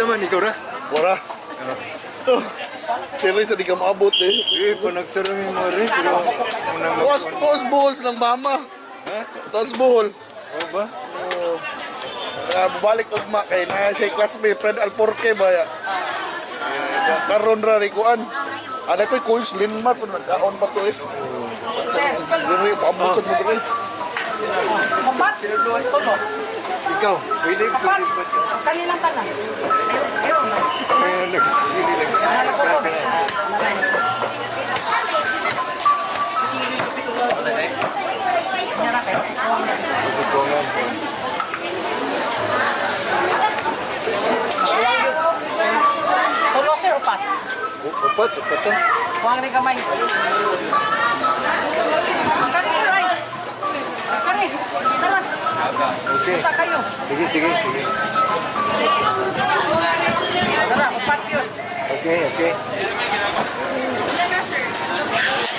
Unsa man, ikaw ra? Wala. Oh. Sir, sa di ka maabot eh. Eh, panagsara mi mo rin pero unang Taas, taas buhol silang mama. Ha? Taas buhol. O ba? Oh. Bubalik ugma kay na siya classmate Fred Alporque ba ya. Eh, karon ra ni kuan. Ana ko'y coins Linmar pero nagkaon pa to eh. Diri paabot sa mo diri. Kapat? Tulo. Ikaw, pwede Kapat? pwede ba? Kanilang tanan. Ayaw na. Kaya nag dili lang. Pagkukuangan. Tulo sir, upat. Upat, upat ah. Huwag rin kamay. Kari sir ay. Kari. Tara. Okay. Punta kayo. Sige, sige, sige.